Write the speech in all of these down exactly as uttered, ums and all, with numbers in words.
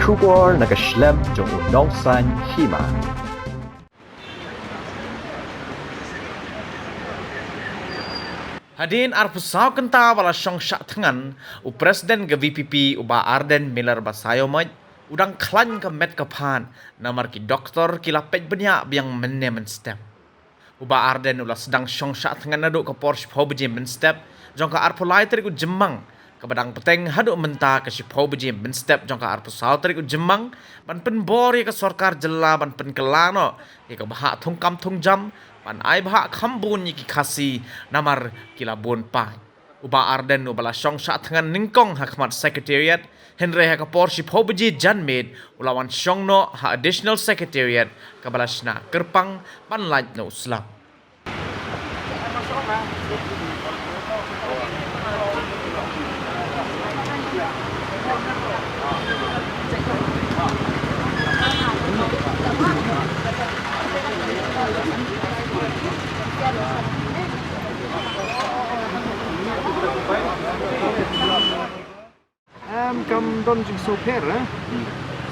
Khubor na ka shlem jong u nongsan hima. Hadien arphew saw kynta ba la shong shah thngan u President ka V P P u Bah Ardent Miller Basaiawmoit u dang khlaiñ ka met ka phad namar ki doktor ki la peit bniah biang mynne mynstep. U Bah Ardent u la sdang shong shah thngan naduh ka por shiphew baje mynstep jong ka arphew lai tarik u Jymmang, kaba dang bteng haduh mynta ka shiphew baje mynstep jong ka arphew saw tarik u Jymmang ban pynbor ïa ka sorkar jylla ban pynkylla noh ïa ka bhah thungkam thungjam ban ai bhah kham bun ïa ki Khasi namar ki la bun paid. U Bah Ardent uba la shong shah thngan nyngkong ha khmat Secretariat, hynrei ha ka por shiphew baje janmiet u la wan shong noh ha Additional Secretariat kaba la shna kyrpang ban lait na u slap. Em, kam don jingsngewpher, eh?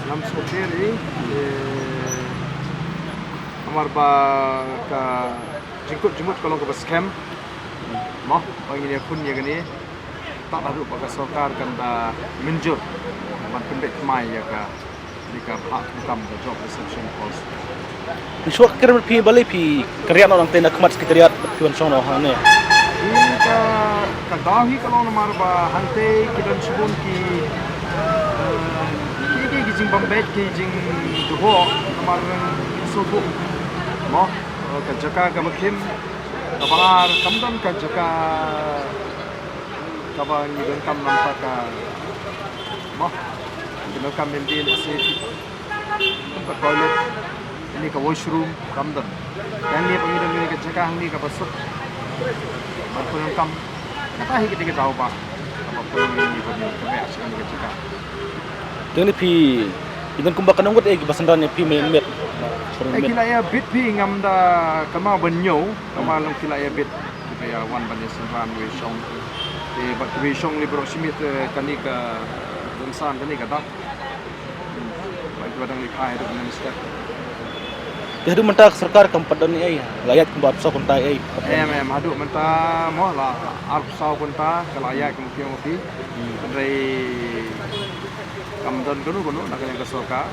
Kam sngewpher, eh? Eh, namar ba ka jingkut jingmut ka long kaba skhem. Mo, ba ngin ïakhun ïa kane. Tad haduh ba ka sorkar kan da mynjur ban pynbeit thymmai ïa ka, ïa ka bhah thungkam, ka job reception policy. Phi shuwa ka kyrmen phi balei phi kynriah noh nangta na khmat Secretariat phi wan shong noh hangne? Phi ka, ka daw hi ka long namar ba hangta ki don shibun ki, eh, ki, ki, ki jingbym beit, ki jingduhoh namar ki sngewthuh. Mo, eh, ka jaka kaba khim, kaba ar, kam don ka jaka kaba ngi donkam namar ka, mo, ngi donkam ym dei lehse ka toilet, ne ka washroom, kam don. Hangne ba ngi don kane ka jaka hangne kaba suk ban pyndonkam. Kata hi ka dei ka daw ba kaba pyndonkam ngi ban ïa kane ka jaka. Te hangne phi, phi don kumba katno ngut eh kiba synran ïa phi mynmiet? Eh, ki la ïa bit phi, ngam da kynmaw ban ñiew, kynmaw long ki la ïa bit. Kiba ïa wan ban ïa synran wei shong. Te bad wei shong lei baroh shimiet, eh, kane ka rynsan kane ka dak. Bad kiba dang leit haduh mynstep. Te haduh mynta ka sorkar kam pat don ei, la ïaid kumba arphew saw kynta ei. Em, em, haduh mynta mo la arphew saw kynta ka la ïaid kum ki ong ki. Hmm. Hynrei kam don kano kano na ka liang ka sorkar.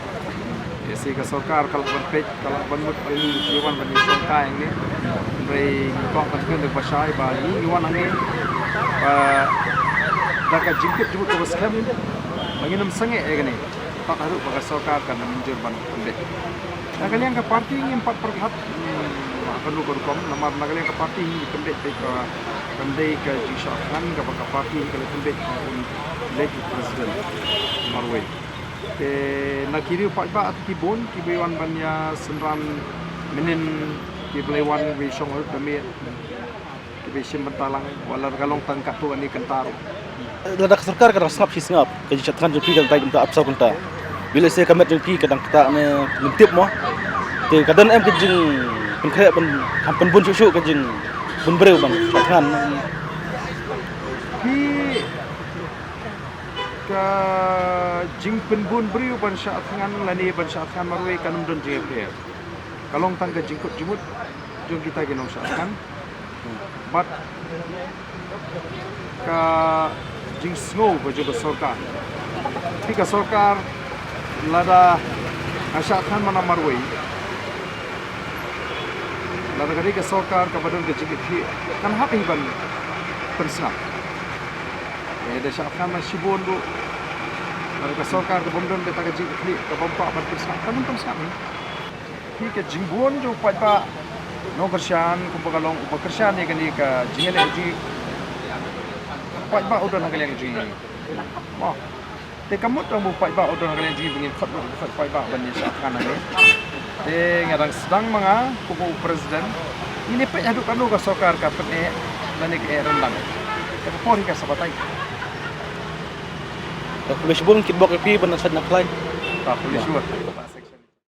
Ïa shi ka sorkar ka lah ban peit, ka lah ban mut ban ïa wan ban ïa shong kai hangne. Hynrei ngi kwah ban kren da kaba shai ba ngi ngi wan hangne ba da ka jingkut jingmut kaba skhem ba ngin ym sangeh ïa kane. Tad haduh ba ka sorkar kan da mynjur ban pynbeit. Na ka liang ka party ngim pat pyrkhat, hmm, ha kano ka rukom, namar na ka liang ka party ngi pynbeit te ka, kan dei ka jingshah thngan kaba ka party ka la pynbeit ha u late president marwei. Te na ki riew paidbah te ki bun kiba wan ban ïa synran mynnin kiba la wan wei shong haduh da miet. Kiba shim bynta lang, wat la ka long tang katto katne kynta ruh. Lada ka sorkar ka dang sngap shi sngap, ka jingshah thngan jong phi ka dang tai kumta arphew saw kynta. Balei lehse ka met jong phi ka dang ktah ne ngim tip mo. Te ka don em ka jingpynkhreh ban, kham pynbun shuh shuh ka jingbun briew ban shah thngan. Phi, ka jingpynbun briew ban shah thngan lane ban shah thngan marwei kan ym don jingïapher. Ka long tang ka jingkut jingmut jong kita ki nongshah thngan. Bad ka jingsngew ka jong ka sorkar. Phi, ka sorkar lada ka shah thngan man la marwei, lada ka dei ka sorkar kaba don ka jingkitkhlieh, kan hap hi ban pynsngap. Ïa da shah thngan man shibun ruh, lada ka sorkar ka bym don kata ka jingkitkhlieh, ka bym kwah ban pynsngap, kan ym pynsngap hi. Phi, ka jingbun jong u paidbah nongkyrshan, kumba ka long uba kyrshan ïa kane ka jingïaleh jong ngi, u paidbah u don ha ka liang jong ngi. Mo. Te ka mut tang ba u paidbah u don ha ka liang jong ngi ba ngin khot, khot u paidbah ban ïa shah thngan hangne. Te nga dang sdang ma nga kumba u president. Ngin ïa peit haduh katno ka sorkar ka pyneh lane ka eh ryndang. Te ka por hi ka sa batai. Khublei shibun, kitbok ïa phi ban nang sait nang khlaiñ. Khublei shibun.